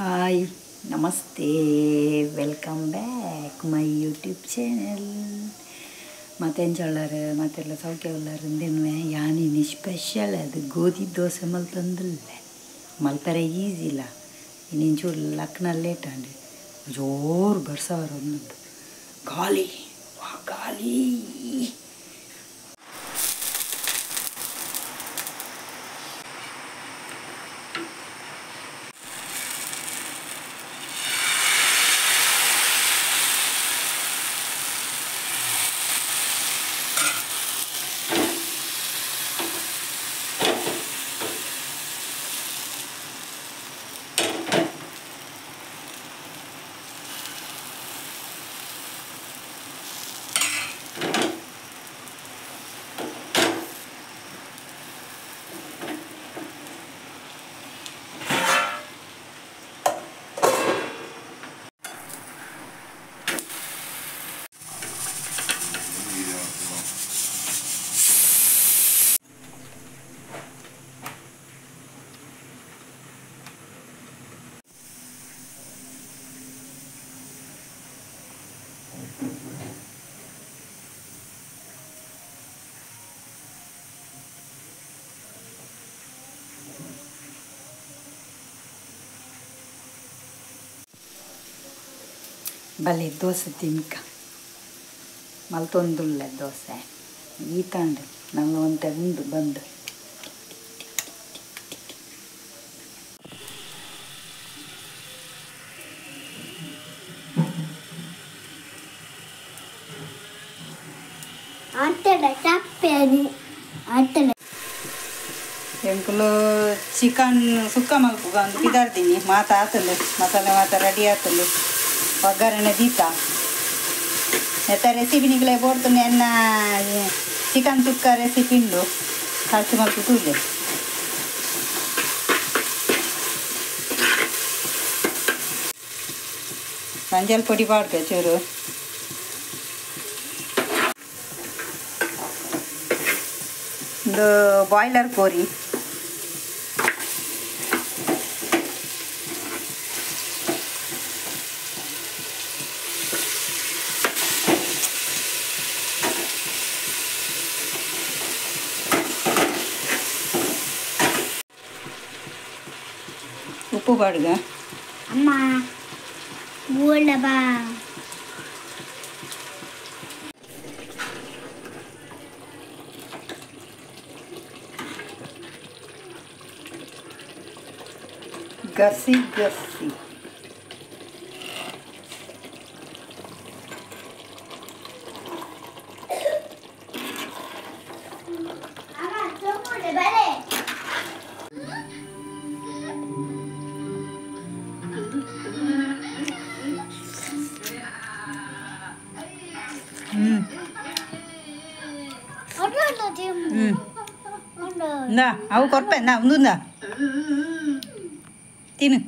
Hi namaste, welcome back my YouTube channel. ಮತ್ತೆಂಚೊಳ್ಳಾರು ಮತ್ತೆಲ್ಲ ಸೌಖ್ಯ ಉಳ್ಳಾರು ಯಾನಿನಿ special ಅದು ಗೋಧಿ ದೋಸೆ ಮಲ್ತಂದಿಲ್ಲ ಮಲ್ಪರೆ ಈಸಿ ಇಲ್ಲ. ಇನ್ನಿಂಚೂರು ಲಕ್ನ ಲೇಟ್ ಅಂడి ಜೋರು ಬರ್ಸವರು ಒಂದೊಂದು ಗಾಲಿ ವಾ ಗಾಲಿ. ಬಲೆ ದೋಸೆ ತಿನ್ಕ ಮಲ್ತೊಂದುಲ್ಲ ದೋಸೆ ಈತಾಂಡು ನಂಗೆ ಒಂತೆ ಉಂಡು ಬಂದು. ಎಂಕುಲು ಚಿಕನ್ ಸುಕ್ಕ ಮಲ್ಪುಗ ಒಂದು ಬಿದಾರ್ತೀನಿ ಮಾತ ಆತಂದು ಮಸಾಲೆ ಮಾತ ರೆಡಿ ಆತಂದು ಒಗ್ಗರಣೆ ದೀತ ಎತ್ತ ರೆಸಿಪಿ ನಿಗಲೇ ಬೋಡ್ತು ಎನ್ನ ಚಿಕನ್ ಸುಕ್ಕ ರೆಸಿಪಿ ಉಂಡು ಖರ್ಚು ಮಲ್ಪು ತೂಲೆ. ಮಂಜಲ್ ಪೊಡಿ ಪಾಡ್ಕ ಚೂರು ಒಂದು ಬಾಯ್ಲರ್ ಕೋರಿ ಉಪ್ಪು ಬಾಡ್ಗ ಅಮ್ಮ ಬಾ. ಗಸಿ ಗಸಿ ಅವು ಕೊರ್ಪೆ ನಾ ಒಂದೊಂದ ತಿನ್ನು.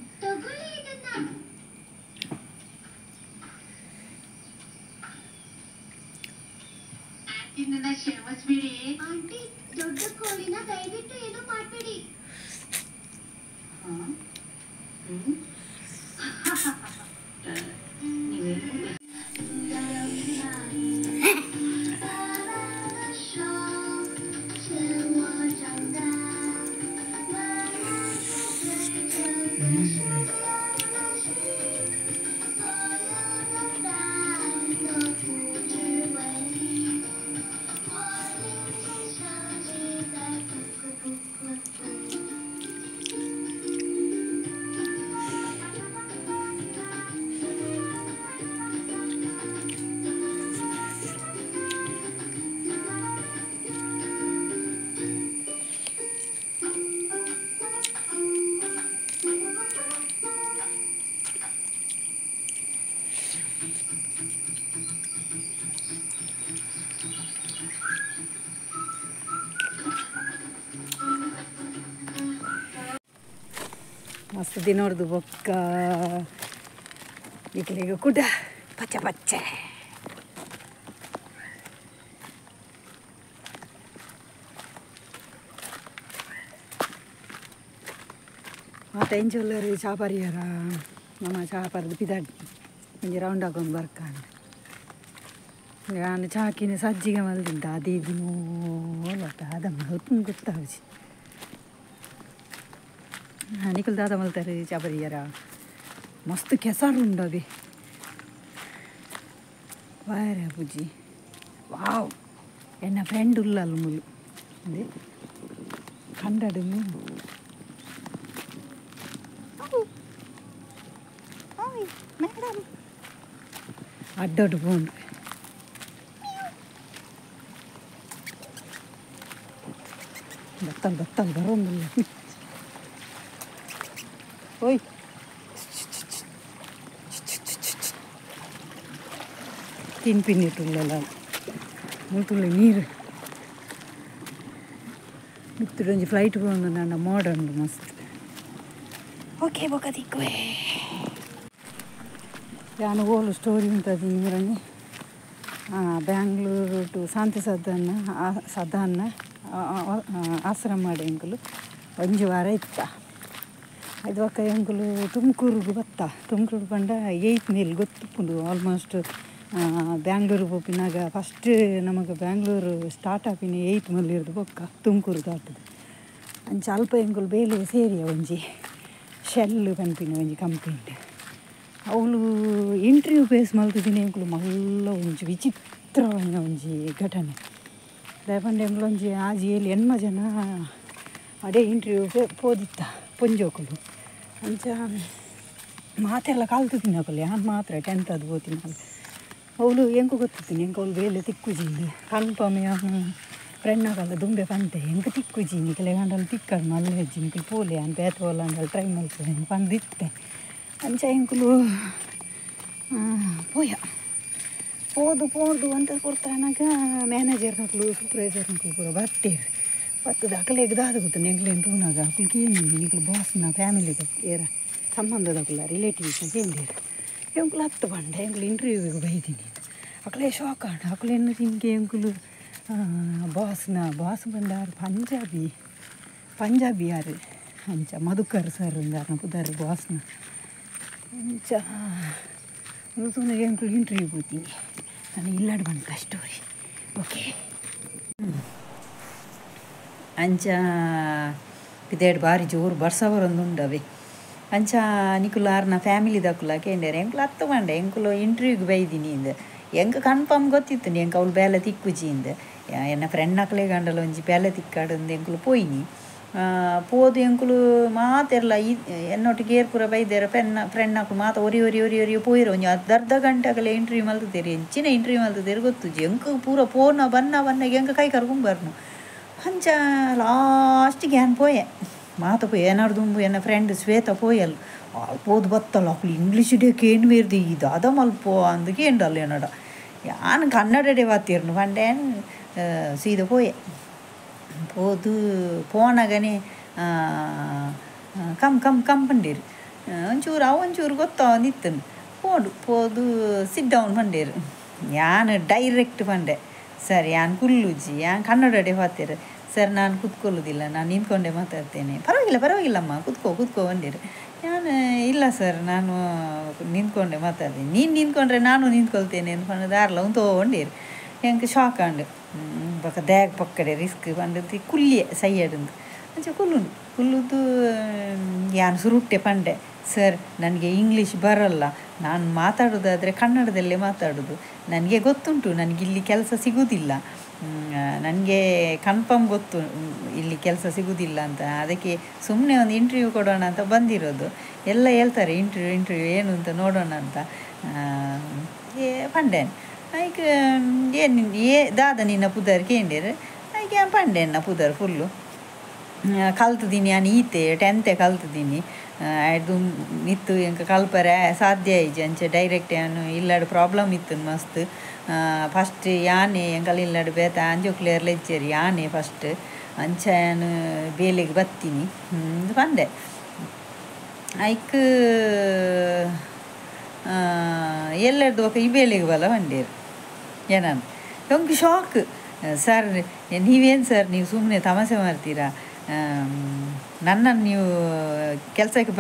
ಆಂಟಿ ದೊಡ್ಡ ಕೋಳಿನ ದಯವಿಟ್ಟು ಏನು ಮಾಡಬೇಡಿ. ಮಸ್ತ್ ದಿನೋರ್ದು ಬೊಕ್ಕ ನಿಕ್ಲೆಗ್ ಕುಡ ಪಚ್ಚೆ ಪಚ್ಚೆ. ಮಾತ ಎಂಚೊಲ್ಲರು ಚಾಪರಿಯರ ನಮ್ಮ ಚಾಪರ್ದು ಪಿದಾಡಿ ಒಂಜಿ ರೌಂಡ್ ಹಾಕೊಂಡು ಬರ್ಕಾಂಡ್ ನಾನು ಚಾಕಿನ ಸಜ್ಜಿಗೆ ಮಲ್ದಿದ್ದ ಅದೇ ದಿನೋ ದಾದ ಮಲ್ಪು ಗೊತ್ತಾವಜಿ ನಿಕುಲ್ ದಾದ ಮಲ್ತಾರೆ ಚಾಪರಿಯರ ಮಸ್ತ್ ಕೆಸರು ಉಂಡವೆ ವಾರ ಪೂಜಿ ವಾವ್ ಎನ್ನ ಫ್ರೆಂಡ್ ಉಲ್ಲಲ್ಲ ಮುಲು ಅದೇ ಕಂಡಡು ಮೇಡಮ್ ಅಡ್ಡೊಡ್ಡು ಪೋಂಡು ಬತ್ತಲ್ ಬತ್ತಲ್ ಬರೋಂದಿಲ್ಲ ಓಯ್ ತಿನ್ಪಿನ್ನಿಟ್ಟುಲ್ಲಲ್ಲ ಮುಲ್ತುಳ್ಳಿ ನೀರು ಮಿತ್ತುಡೊಂಜಿ ಫ್ಲೈಟ್ ಪೋಂಡು ನನ್ನ ಮಾಡರ್ನ್ ಮಸ್ತ್ ಓಕೆ ಬೊಕ ತಿಕ್ಕುವೆ ಯಾನು ಓಲು ಸ್ಟೋರಿ ಉಂಟದಿ ನೀರನ್ನಿ ಬ್ಯಾಂಗ್ಳೂರು ಟು ಶಾಂತಿ ಸದನ ಸದಾನ ಆಶ್ರಮ ಎಂಕುಲು ಒಂಜಿ ವಾರ ಇತ್ತ ಅದು ಒಕ್ಕ ಎಂಕುಲು ತುಮಕೂರಿಗೆ ಬತ್ತ ತುಮಕೂರು ಪಂಡ ಏಯ್ತ್ ಮೇಲ್ ಗೊತ್ತುಪ್ಪುಂಡು ಆಲ್ಮೋಸ್ಟ್ ಬ್ಯಾಂಗ್ಳೂರು ಪೋಪಿನಾಗ ಫಸ್ಟ್ ನಮಗೆ ಬ್ಯಾಂಗ್ಳೂರು ಸ್ಟಾರ್ಟ್ ಆಪಿನ ಏಯ್ತ್ ಮಲ್ಲಿರ್ದು ಬೊಕ್ಕ ತುಮಕೂರು ದಾಟದು ಅಂಚ ಅಲ್ಪ ಎಂಕುಲು ಬೇಲೆ ಸೇರಿಯ ಒಂಜಿ ಶೆಲ್ ಪನ್ಪಿನ ಒಂಜಿ ಕಂಪ್ನಿ ಅವಳು ಇಂಟರ್ವ್ಯೂ ಫೇಸ್ ಮಲ್ತಿದ್ದೀನಿ ಎಂಕುಲು ಮಲ್ಲ ಒಂಜಿ ವಿಚಿತ್ರವಾಯಿನ ಒಂಜಿ ಘಟನೆ ದಾಯಪಂಡ ಎಂಕುಲು ಒಂಜಿ ಆಜಿ ಏಳು ಎಣ್ಮ ಜನ ಅದೇ ಇಂಟರ್ವ್ಯೂ ಪೋದಿತ್ತ ಪೊಂಜೋಕುಲು ಅಂಚ ಮಾತೆಲ್ಲ ಕಲ್ತಿದ್ದೀನಿ ಅಕುಲು ಯಾನ್ ಮಾತ್ರ ಟೆಂತ್ ಅದು ಪೋತಿನ ಅವಳು ಎಂಕು ಗೊತ್ತಿದ್ದೀನಿ ಎಂಕ ಅವಳು ಬೇಲೆ ತಿಕ್ಕುಜಿಂದು ಕನ್ಫರ್ಮ್ ಫ್ರೆಂಡ್ ಆಗಲ್ಲ ದುಂಬೆ ಪಂತೆ ಎಂಕ ತಿಕ್ಕುಜಿ ನಿಕಲೆ ಗಂಡಲ್ಲಿ ತಿಕ್ಕಡು ಮಲ್ಲ ಹೆಜ್ಜಿ ನಿಕಲು ಪೋಲೆ ಅನ್ ಬೇತೋಲ ಅಂಡಲ್ಲಿ ಟ್ರೈ ಮಲ್ಪುವೆ ಪಂದಿತ್ತೆ ಅಂಚ ಎಂಕುಲು ಪೋಯ ಪೋದು ಪೋದು ಅಂತ ಕೊಡ್ತಾನಾಗ ಮ್ಯಾನೇಜರ್ ಮಕ್ಕಳು ಸೂಪರ್ವೈಸರ್ ಮಕ್ಕಳು ಪೂರ ಬರ್ತೇವೆ ಬತ್ತದ ಅಕಲೆಗ್ ದಾದ ಗೊತ್ತು ಎಂಕ್ಲೇನು ತೂನಾಗ ಅಕುಲು ಕೇಂದಿನಿ ನಿಕಲು ಬಾಸ್ನ ಫ್ಯಾಮಿಲಿ ಏರ ಸಂಬಂಧದಕುಲ ರಿಲೇಟಿವ್ಸ್ ಕೇಂದಿರು ಎಂಕುಲು ಹತ್ತು ಬಂಡ ಎಂಕುಲು ಇಂಟರ್ವ್ಯೂಗೆ ಬೈದೀನಿ ಅಕಲೆ ಶಾಕ್ ಆಂಡ್ ಅಕುಲು ತಿಂಗೆ ಎಂಕುಲು ಬಾಸ್ನ ಬಾಸ್ ಬಂದಾರು ಪಂಜಾಬಿ ಪಂಜಾಬಿ ಯಾರು ಅಂಚ ಮಧುಕರ್ ಸರ್ ಅಂದಾರ ಪುದಾರು ಬಾಸ್ನ ಅಂಚ ತೂನಾಗ ಎಂಕುಲು ಇಂಟರ್ವ್ಯೂ ಪೋತೀನಿ ನಾನು ಇಲ್ಲಾಡು ಬಂದ ಸ್ಟೋರಿ ಓಕೆ ಅಂಚ ಪಿದೇಡ್ ಬಾರಿ ಜೋರು ಬರ್ಸ ಬರೊಂದುಂಡವೆ ಅಂಚ ನಿಕುಲು ಆರ್ನ ಫ್ಯಾಮಿಲಿ ದಕುಲ ಕೇಂಡೇರು ಎಂಕುಲು ಹತ್ತು ಬಂಡೆ ಎಂಕುಲು ಇಂಟರ್ವ್ಯೂಗೆ ಬೈದಿನಿ ಇಂದ ಎಂಕ ಕನ್ಫರ್ಮ್ ಗೊತ್ತಿತ್ತು ಎಂಕ ಅವಳು ಬೇಲೆ ತಿಕ್ಕುಜಿ ಇಂದ ಎನ್ನ ಫ್ರೆಂಡ್ ಅಕ್ಲೆ ಗಂಡಲ ಒಂಜಿ ಬೇಲೆ ತಿಕ್ಕಾಡಂದು ಎಂಕುಲು ಪೋಯಿನಿ ಪೋದು ಎಂಕುಲು ಮಾತೆರ್ಲ ಈ ಎನ್ನೊಟ್ಟಿಗೆ ಏರ್ಪುರ ಬೈದೇರ ಫ್ರೆಂಡ್ ಅಕ್ಲು ಮಾತ ಒರಿ ಒರಿ ಒರಿ ಒರಿ ಪೋಯಿರ ಒಂಜಿ ಅರ್ಧ ಗಂಟೆ ಅಗಲೆ ಇಂಟರ್ವ್ಯೂ ಮಲ್ತದೇರಿ ಎಂಚಿನ ಇಂಟರ್ವ್ಯೂ ಮಲ್ತದೇರು ಗೊತ್ತುಜಿ ಎಂಕ ಪೂರ ಪೋನ ಬನ್ನ ಬನ್ನ ಎಂಕ ಕೈ ಕರ್ಕೊಂಬರ್ನು ಅಂಚ ಲಾಸ್ಟಿಗೆ ಯಾನ್ ಪೋಯೆ ಮಾತ ಪೋಯೆ ಏನಾರು ದುಂಬು ಎನ್ನ ಫ್ರೆಂಡ್ ಶ್ವೇತ ಪೋಯಲ್ ಪೋದು ಬತ್ತಲ್ಲ ಅಕ್ಲು ಇಂಗ್ಲೀಷ್ ಡೇ ಕೇಂಡ್ ಮೇರ್ದು ಇದಾದ ಮಲ್ಪೋ ಅಂದು ಕೇಂಡಲ್ಲ ಏನಡ ಯಾನ್ ಕನ್ನಡಡೆ ಬಾತಿರ್ನು ಪಂಡೇನ್ ಸೀದ ಪೋಯೆ ಪೋದು ಪೋನಾಗನೇ ಕಮ್ ಕಮ್ ಕಮ್ ಪಂಡೇರು ಒಂಚೂರು ಅವು ಒಂಚೂರು ಗೊತ್ತಾವಂದಿತ್ತನು ಪೋಡು ಪೋದು ಸಿಟ್ ಡೌನ್ ಪಂಡೇರು ಯಾನ್ ಡೈರೆಕ್ಟ್ ಪಂಡೆ ಸರ್ ಯಾನ್ ಕುಲ್ಲುಜಿ ಯಾನ್ ಕನ್ನಡಡೆ ಪಾತೇರು ಸರ್ ನಾನು ಕೂತ್ಕೊಳ್ಳೋದಿಲ್ಲ ನಾನು ನಿಂತ್ಕೊಂಡೆ ಮಾತಾಡ್ತೇನೆ ಪರವಾಗಿಲ್ಲ ಪರವಾಗಿಲ್ಲಮ್ಮ ಕೂತ್ಕೋ ಕೂತ್ಕೋ ಬಂದಿರು ನಾನು ಇಲ್ಲ ಸರ್ ನಾನು ನಿಂತ್ಕೊಂಡೆ ಮಾತಾಡ್ತೀನಿ ನೀನು ನಿಂತ್ಕೊಂಡ್ರೆ ನಾನು ನಿಂತ್ಕೊಳ್ತೇನೆ ಅಂದ್ಕೊಂಡು ದಾರ್ಲ ಒಂದು ತೊಗೊಂಡಿರು ಎಂಕ್ ಶಾಕ್ ಆಂಡ್ ಬೊಕ ದ್ಯಾಗ್ ಪಕ್ಕಡೆ ರಿಸ್ಕ್ ಪಂಡದು ಕುಲ್ಲಿಯೆ ಸೈಯಡುಂದು ಅಂಚ ಕುಲ್ಲುಂಡು ಕುಲ್ಲುದು ಯಾನ್ ಸುರುಟ್ಟೆ ಪಂಡೆ ಸರ್ ನನಗೆ ಇಂಗ್ಲೀಷ್ ಬರಲ್ಲ ನಾನು ಮಾತಾಡೋದಾದರೆ ಕನ್ನಡದಲ್ಲೇ ಮಾತಾಡೋದು ನನಗೆ ಗೊತ್ತುಂಟು ನನಗಿಲ್ಲಿ ಕೆಲಸ ಸಿಗುವುದಿಲ್ಲ ನನಗೆ ಕನ್ಫರ್ಮ್ ಗೊತ್ತು ಇಲ್ಲಿ ಕೆಲಸ ಸಿಗುವುದಿಲ್ಲ ಅಂತ ಅದಕ್ಕೆ ಸುಮ್ಮನೆ ಒಂದು ಇಂಟರ್ವ್ಯೂ ಕೊಡೋಣ ಅಂತ ಬಂದಿರೋದು ಎಲ್ಲ ಹೇಳ್ತಾರೆ ಇಂಟರ್ವ್ಯೂ ಇಂಟರ್ವ್ಯೂ ಏನು ಅಂತ ನೋಡೋಣ ಅಂತ ಪಂಡೇನ್ ಐಕ್ ಏನು ಏ ದಾದ ನಿನ್ನ ಪುದರ್ ಕೇಂದಿರು ಐಕೆ ಪಂಡೇನ ಪುದರ್ ಫುಲ್ಲು ಕಲ್ತಿದ್ದೀನಿ ನಾನು ಈತೆ ಟೆಂತೆ ಕಲ್ತಿದ್ದೀನಿ ಅದು ಇತ್ತು ಎಂಕ ಕಲ್ಪರೆ ಸಾಧ್ಯ ಇಜ್ಜಿ ಅಂಚೆ ಡೈರೆಕ್ಟ್ ಯಾನು ಇಲ್ಲಾಡು ಪ್ರಾಬ್ಲಮ್ ಇತ್ತು ಮಸ್ತ್ ಫಸ್ಟ್ ಯಾನೆ ಎಂಕಲ್ ಇಲ್ಲಾಡು ಬೇತ ಅಂಜೋಕ್ಲೇರ್ ಲೆಚ್ಚರಿ ಯಾನೆ ಫಸ್ಟ್ ಅಂಚ ಯಾನು ಬೇಲೆಗೆ ಬತ್ತೀನಿ ಪಂಡೆ ಐಕ್ ಎಲ್ಲರದು ఒక ಈ ಬೇಲೆಗೆ ಬಲ ಬಂಡೇರು ಏನಾನು ಎಂಕ್ ಶಾಕ್ ಸರ್ ನೀವೇನು ಸರ್ ನೀವು ಸುಮ್ಮನೆ ತಮಾಷೆ ಮಾಡ್ತೀರಾ ನನ್ನನ್ನು ನೀವು ಕೆಲಸಕ್ಕೆ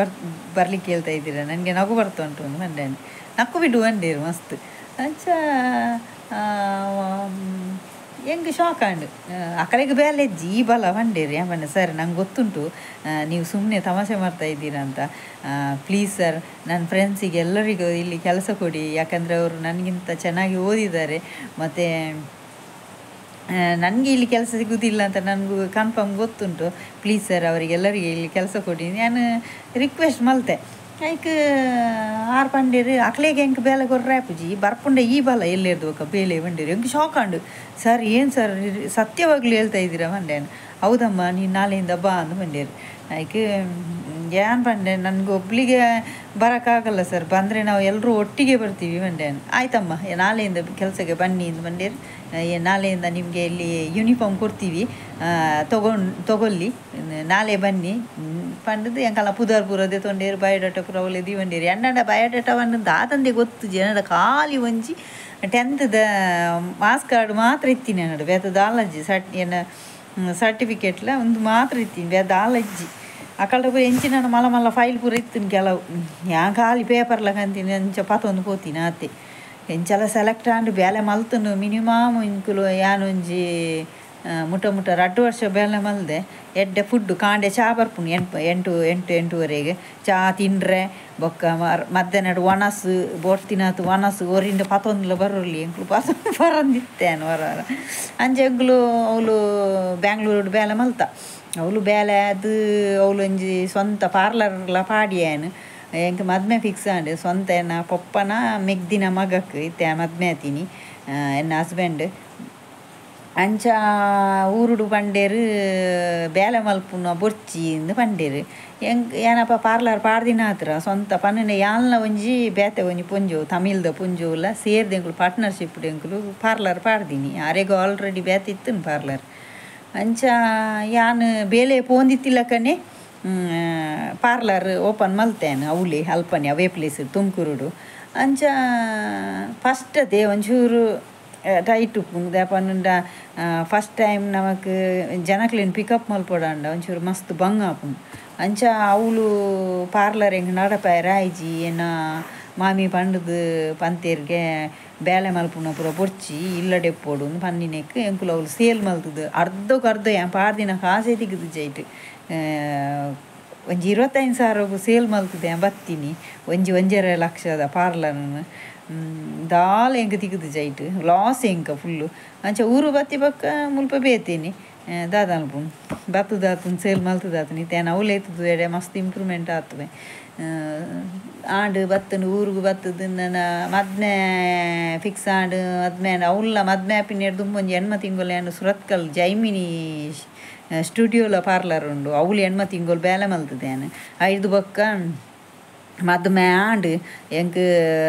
ಬರಲಿಕ್ಕೆ ಹೇಳ್ತಾ ಇದ್ದೀರಾ, ನನಗೆ ನಗು ಬರ್ತಾ ಉಂಟು ಒಂದು ಮಂಡೆ ನಕ್ಕು ಬಿಡು ಅಂಡೇರು ಮಸ್ತ್. ಅಂಚ ಹೆಂಗೆ ಶಾಕ್ ಆಂಡ್ ಅಕಲೆಗೆ ಬೇಲೆ ಈ ಬಲ ಬಂಡೇರಿ. ಪಂಡೆ ಸರ್ ನಂಗೆ ಗೊತ್ತುಂಟು ನೀವು ಸುಮ್ಮನೆ ತಮಾಷೆ ಮಾಡ್ತಾ ಇದ್ದೀರಾ ಅಂತ, ಪ್ಲೀಸ್ ಸರ್ ನನ್ನ ಫ್ರೆಂಡ್ಸಿಗೆ ಎಲ್ಲರಿಗೂ ಇಲ್ಲಿ ಕೆಲಸ ಕೊಡಿ, ಯಾಕಂದರೆ ಅವರು ನನಗಿಂತ ಚೆನ್ನಾಗಿ ಓದಿದ್ದಾರೆ, ಮತ್ತು ನನಗೆ ಇಲ್ಲಿ ಕೆಲಸ ಸಿಗುವುದಿಲ್ಲ ಅಂತ ನನಗೂ ಕನ್ಫರ್ಮ್ ಗೊತ್ತುಂಟು, ಪ್ಲೀಸ್ ಸರ್ ಅವರಿಗೆಲ್ಲರಿಗೆ ಇಲ್ಲಿ ಕೆಲಸ ಕೊಡಿ ನಾನು ರಿಕ್ವೆಸ್ಟ್ ಮಲ್ತೆ. ಐಕ್ ಆರು ಪಂಡೇರು ಅಕ್ಲೆಗೆ ಎಂಕ್ ಬೇಲೆ ಕೊರ್ರೆ ಪೂಜಿ ಬರ್ಪುಂಡೆ ಈ ಬಲ ಎಲ್ಲಿರ್ದು ಬೇಲೆ ಬಂಡೇರು. ಎಂಕ್ ಶಾಕ್ ಆಂಡು, ಸರ್ ಏನು ಸರ್ ಸತ್ಯವಾಗ್ಲೂ ಹೇಳ್ತಾ ಇದ್ದೀರಾ ಬಂಡೇನು. ಹೌದಮ್ಮ ನೀನು ನಾಳೆಯಿಂದ ಬಾ ಅಂದು ಬಂಡೇರು. ಐಕ್ ಏನು ಬಂಡೆ ನನಗೆ ಒಬ್ಳಿಗೆ ಬರೋಕ್ಕಾಗಲ್ಲ ಸರ್, ಬಂದರೆ ನಾವು ಎಲ್ಲರೂ ಒಟ್ಟಿಗೆ ಬರ್ತೀವಿ ಬಂಡೇನು. ಆಯ್ತಮ್ಮ ನಾಳೆಯಿಂದ ಕೆಲಸಕ್ಕೆ ಬನ್ನಿ ಅಂದು ಬಂಡೇರು. ನಾಳೆಯಿಂದ ನಿಮಗೆ ಇಲ್ಲಿ ಯೂನಿಫಾರ್ಮ್ ಕೊಡ್ತೀವಿ, ತಗೊಳ್ಳಿ ನಾಳೆ ಬನ್ನಿ ಪಂಡದು. ಎಂಕಲ್ಲ ಪುದರ್ ಪೂರದೆ ತೊಂಡೇರು ಬಯೋಡಾಟ ಪೂರ ಅವಳೆ ದೀವಂಡೇರು. ಎನ್ನಡ ಬಯೋಡಾಟ ಬಂದು ದಾದಂದೆ ಗೊತ್ತು ಜನಡ ಖಾಲಿ ಒಂಜಿ 10th marks card ಮಾತ್ರ ಇತ್ತೀನಿ ಎನ್ನಡ ಬೇತ ದಾಲಜ್ಜಿ ಎನ್ನ ಸರ್ಟಿಫಿಕೇಟ್ಲ ಒಂದು ಮಾತ್ರ ಇತ್ತೀನಿ ಬೇತ ದಾಲಜ್ಜಿ. ಅಕಲ್ಡ ಪೂರ ಎಂಚಿನ ಮಲ್ಲ ಮಲ್ಲ ಫೈಲ್ ಪೂರ ಇತ್ತಿನ ಕೆಲವು ಯಾ ಖಾಲಿ ಪೇಪರ್ಲ ಕಂತೀನಿ ಅಂಚ ಪತೊಂದು ಪೋತೀನಿ ಆತೆ. ಎಂಚಲ ಸೆಲೆಕ್ಟ್ ಆಂಡ್ ಬೇಲೆ ಮಲ್ತನು ಮಿನಿಮಮ್ ಇಂಕುಲು ಯಾನೊಂಜಿ ಮುಟ ಮುಟ 2 ವರ್ಷ ಬೇಲೆ ಮಲ್ದೆ. ಎಡ್ಡೆ ಫುಡ್ಡು ಕಾಂಡೆ ಚಾ ಬರ್ಪುಂಡು 8 8 8:30 ಚಾ ತಿಂಡ್ರೆ ಬೊಕ್ಕ ಮಧ್ಯಾಹ್ನ ಒಣಸು ಬೋರ್ತಿನಾತು ಒಣಸು ಒರಿಂದ ಪತೊಂದುಲ ಬರೋಲಿ ಎಂಕ್ಲು ಪತೊಂದು ಬರಂದಿತ್ತೇನು ವರ ವರ. ಅಂಚೆ ಎಂಕ್ಲು ಅವಳು ಬ್ಯಾಂಗ್ಳೂರು ಬೇಲೆ ಮಲ್ತ, ಅವಳು ಬೇಲೆ ಅದು ಅವಳು ಒಂಜಿ ಸ್ವಂತ ಪಾರ್ಲರ್ಲ ಪಾಡಿಯಾನು. ಎಂಕ್ ಮದ್ಮೆ ಫಿಕ್ಸ್ ಆಂಡ್ ಸ್ವಂತ ಎನ್ನ ಪೊಪ್ಪನ ಮೆಗ್ದಿನ ಮಗಕ್ಕೆ ಇತ್ತೆ ಮದ್ಮೆ ಆತೀನಿ ಎನ್ನ ಹಸ್ಬೆಂಡ್. ಅಂಚ ಊರುಡು ಪಂಡೇರು ಬೇಲೆ ಮಲ್ಪುನ ಬೊರ್ಚಿ ಇಂದು ಪಂಡೇರು. ಎಂಕ್ ಏನಪ್ಪ ಪಾರ್ಲರ್ ಪಾಡ್ದಿನ ಹತ್ರ ಸ್ವಂತ ಪನ್ನಿನ ಯಾಲ್ನ ಒಂಜಿ ಬೇತೆ ಒಂಜಿ ಪೊಂಜೋವು ತಮಿಳ್ದ ಪೊಂಜೋವುಲ ಸೇರ್ದು ಎಂಕ್ಲು ಪಾರ್ಟ್ನರ್ಶಿಪ್ ಎಂಕ್ಲು ಪಾರ್ಲರ್ ಪಾಡ್ದಿನಿ. ಆರೆಗೂ ಆಲ್ರೆಡಿ ಬೇತೆ ಇತ್ತನು ಪಾರ್ಲರ್. ಅಂಚ ಯಾನ್ ಬೇಲೆ ಪೋಂದಿತ್ತಿಲ್ಲಕನೆ ಪಾರ್ಲರ್ ಓಪನ್ ಮಲ್ತೇನೆ ಅವಳಿ ಅಲ್ಪನೆ ಅವೇ ಪ್ಲೇಸ್ ತುಮಕೂರುಡು. ಅಂಚ ಫಸ್ಟ್ ಅದೇ ಒಂಚೂರು ಟೈಟ್ ಉಪ್ಪುಂಡು ದಾಪಂಡ ಫಸ್ಟ್ ಟೈಮ್ ನಮಕ್ ಜನಕ್ಲೆನ್ ಪಿಕಪ್ ಮಲ್ಪೊಡಂಡ ಒಂಚೂರು ಮಸ್ತ್ ಬಂಗ ಆಪುಂಡು. ಅಂಚ ಅವಳು ಪಾರ್ಲರ್ ಎಂಕ್ ನಡಪಾಯ ರಾಯ್ಜಿ ಎನ್ನ ಮಾಮಿ ಪಂಡದು ಪಂತೇರ್ಗೆ ಬೇಲೆ ಮಲ್ಪುನ ಪೂರ ಬೊರ್ಚಿ ಇಲ್ಲಡೆ ಪೋಡು ಪನ್ನಿನೆಕ್ ಎಂಕುಲು ಅವಳು ಸೇಲ್ ಮಲ್ತದು ಅರ್ಧಕ್ಕೆ ಅರ್ಧ ಏನ್ ಪಾಡ್ದಿನ ಕಾಸೇ ತಿಕ್ಕುದು ಜೈಟ್. ಒಂಜಿ 25,000 ಸೇಲ್ ಮಲ್ತದೆ ಬತ್ತೀನಿ ಒಂಜಿ 1.5 ಲಕ್ಷದ ಪಾರ್ಲರ್ನ ದಾಲ ಎಂಕ್ ತಿಕ್ಕುದು ಜೈಟ್ ಲಾಸ್ ಎಂಕ ಫುಲ್ಲು. ಅಂಚ ಊರು ಬತ್ತಿ ಪಕ್ಕ ಮುಲ್ಪ ಬೇತೀನಿ ದಾದಲ್ಪು ಬತ್ತದಾತನ ಸೇಲ್ ಮಲ್ತದಾತನಿ ತೇನ ಅವಲೇತದು ಎಡೆ ಮಸ್ತ್ ಇಂಪ್ರೂವ್ಮೆಂಟ್ ಆತವೆ. ಆಂಡ್ ಬತ್ತನು ಊರುಗು ಬತ್ತದು ನನ್ನ ಮದ್ಮೆ ಫಿಕ್ಸ್ ಆಂಡ್ ಮದ್ಮೆ ಅವಲ್ಲ ಮದ್ಮೆ ಆಪಿನ ದುಂಬೊಂಜಿ 8 ತಿಂಗಳು ಏನು ಸುರತ್ಕಲ್ ಜೈಮಿನಿ ಸ್ಟುಡಿಯೋಲ ಪಾರ್ಲರ್ ಉಂಡು ಅವಳು 8 ತಿಂಗಳು ಬೇಲೆ ಮಲ್ತದೇನು. 5 ಬೊಕ್ಕ ಮದ್ಮೆ ಆಂಡ್ ಎಂಕ್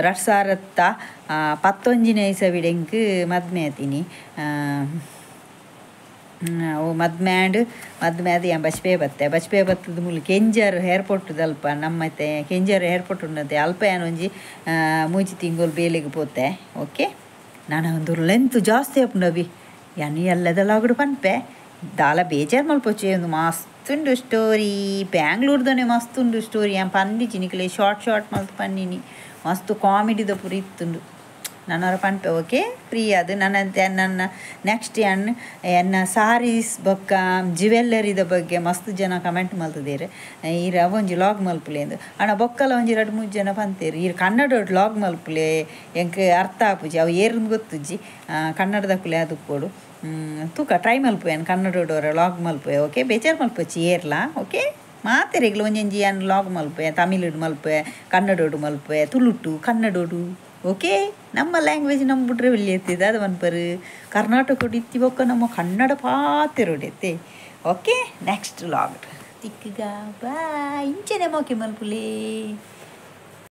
2019ನೇ ಇಸವಿಡ್ ಎಂಕ್ ಮದ್ಮೆ ಆತೀನಿ. ಅವು ಮದ್ಮೆ ಆಂಡ್ ಮದ್ಮೆ ಅದು ಏನ್ ಬಚ್ಪೆ ಬತ್ತೆ ಬಚ್ಪೆ ಬತ್ತದ ಮೂಲು ಕೆಂಜಾರು ಏರ್ಪೋರ್ಟ್ ಅಲ್ಪ ನಮ್ಮತ್ತೆ ಕೆಂಜಾರು ಏರ್ಪೋರ್ಟ್ ಉಂಡಂತೆ ಅಲ್ಪ ಏನು ಒಂಜಿ 3 ತಿಂಗಳು ಬೇಲೆಗೆ ಪೋತೆ. ಓಕೆ ನಾನು ಒಂದು ಲೆಂತ್ ಜಾಸ್ತಿ ಆಪುಂಡು ಅಭಿ ಯಾನ್ ಎಲ್ಲದಲಾಗಡು ಪನ್ಪೆ ದಾಲ ಬೇಜಾರು ಮಲ್ಪೊಚ್ಚೆ ಒಂದು ಮಸ್ತುಂಡು ಸ್ಟೋರಿ ಬ್ಯಾಂಗ್ಳೂರ್ದನೆ ಮಸ್ತುಂಡು ಸ್ಟೋರಿ. ಯಾನ್ ಪಂದಿಚಿ ನಿಕ್ಲೆ ಶಾರ್ಟ್ ಶಾರ್ಟ್ ಮಲ್ತ್ ಪನ್ನಿನಿ ಮಸ್ತ್ ಕಾಮಿಡಿದ ಪೂರ ಇತ್ತುಂಡು ನನ್ನವರ ಪನ್ಪೆ. ಓಕೆ ಫ್ರೀ ಅದು ನನ್ನ ನನ್ನ ನೆಕ್ಸ್ಟ್ ಎನ್ನ ಸಾರೀಸ್ ಬೊಕ್ಕ ಜ್ಯುವೆಲ್ಲರಿದ ಬಗ್ಗೆ ಮಸ್ತ್ ಜನ ಕಮೆಂಟ್ ಮಲ್ತದೇರು ಈರ್ ಅವೊಂಜಿ ಲಾಗ್ ಮಲ್ಪುಲೆ ಅಂದು ಅಣ್ಣ ಬೊಕ್ಕಲ ಒಂಜಿ 2-3 ಜನ ಪಂತೇರು ಈರ್ ಕನ್ನಡ ಲಾಗ್ ಮಲ್ಪುಲೆ ಎಂಕ್ ಅರ್ಥ ಆಪುಜಿ ಅವು ಏರ್ಂದ್ ಗೊತ್ತುಜ್ಜಿ ಕನ್ನಡದಕ್ಕುಲೆ ಅದು ಕೊಡು ತೂಕ ಟ್ರೈ ಮಲ್ಪುವೆ ಕನ್ನಡದವರ ಲಾಗ್ ಮಲ್ಪುವೆ. ಓಕೆ ಬೇಜಾರು ಮಲ್ಪೊಚ್ಚಿ ಏರ್ಲಾ. ಓಕೆ ಮಾತೆರೆಗ್ಲ ಒಂಜೊಂಜಿ ಯಾನ್ ಲಾಗ್ ಮಲ್ಪುವೆ ತಮಿಳುಡು ಮಲ್ಪುವೆ ಕನ್ನಡೋಡು ಮಲ್ಪುವೆ ತುಳುಟು ಕನ್ನಡೋಡು. ಓಕೆ ನಮ್ಮ ಲ್ಯಾಂಗ್ವೇಜ್ ನಮ್ಮ ಬಿಟ್ರೆ ಒಳ್ಳೆ ಎತ್ತಿದೆ ಅದು ಮನ್ಪರು ಕರ್ನಾಟಕ ಇತ್ತಿ ಬೊಕ್ಕ ನಮ್ಮ ಕನ್ನಡ ಪಾತೆರೊಡೆತ್ತೆ. ಓಕೆ ನೆಕ್ಸ್ಟ್ ಲಾಗ್ ತಿಕ್ಕಗ ಬಾಯ್ ಇಂಚನೆ ಮೋಕೆ ಮಲ್ಪುಲೆ.